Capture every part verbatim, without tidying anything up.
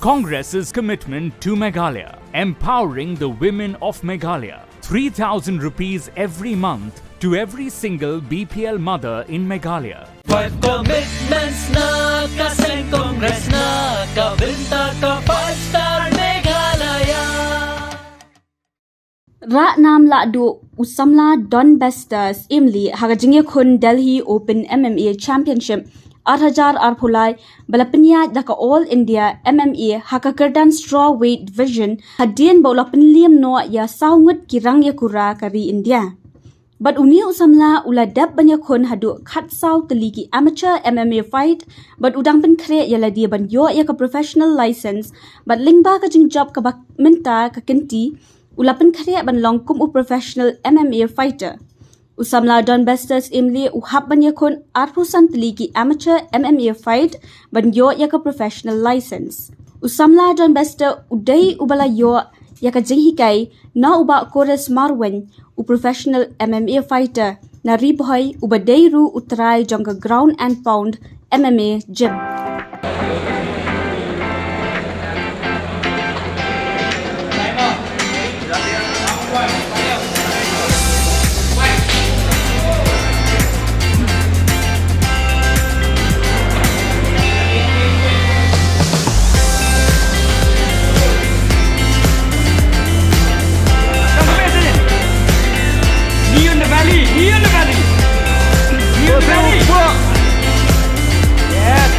Congress's commitment to Meghalaya, empowering the women of Meghalaya. Three thousand rupees every month to every single B P L mother in Meghalaya. Five commitments na ka seng Congress na ka bynta ka Five Star Meghalaya. Rah nam lah duh u samla Don Bester Syiemlieh ha ka jingïakhun Delhi Open M M A Championship ar hajar arphew lai ba la pynïaid da ka All India M M A ha ka kyrdan strawweight division hadien ba u la pynliem noh ïa saw ngut ki rangïakura ka ri India. Bad une u samla u la dep ban ïakhun haduh khatsaw tylli ki amateur M M A fight bad u dang pynkhreh ïa lade ban ïoh ïa ka professional license bad lyngba ka jingjop kaba mynta ka kynti u la pynkhreh ban long kum u professional M M A fighter. U samla Don Bester Syiemlieh u hap ban ïakhun arphew san tylli ki amateur M M A fight ban ïoh ïa ka professional license. U samla Don Bester u dei uba la ïoh ïa ka jinghikai na u Bah Koris Marwein, u professional M M A fighter na Ri Bhoi uba dei ruh u trai jong ka Ground and Pound M M A gym. Knee on the belly, knee on the belly. Knee on the belly. Yes.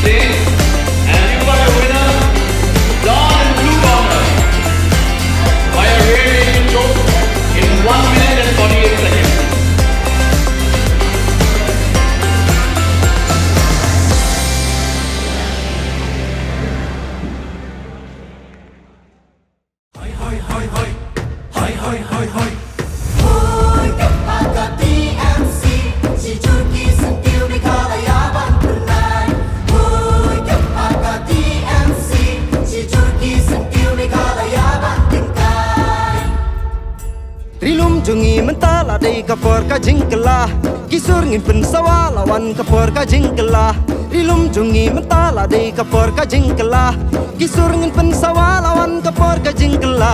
And you got a winner, Don in blue corner, by a rear naked choke in one minute and forty-eight seconds. Hoi, hoi, hoi, hoi. Hoi, hoi, hoi, hoi. Hoi, ka paka T M C. Shi jur ki syntiew Meghalaya ban pynlait. Hoi, ka paka T M C. Shi jur ki syntiew Meghalaya ban pynlait. Ri lum jong ngi mynta la dei ka por ka jingkylla. Ki sur ngin pynsawa la wan ka por ka jingkylla. Ri lum jong ngi mynta la dei ka por ka jingkylla. Ki sur ngin pynsawa la wan ka por ka jingkylla.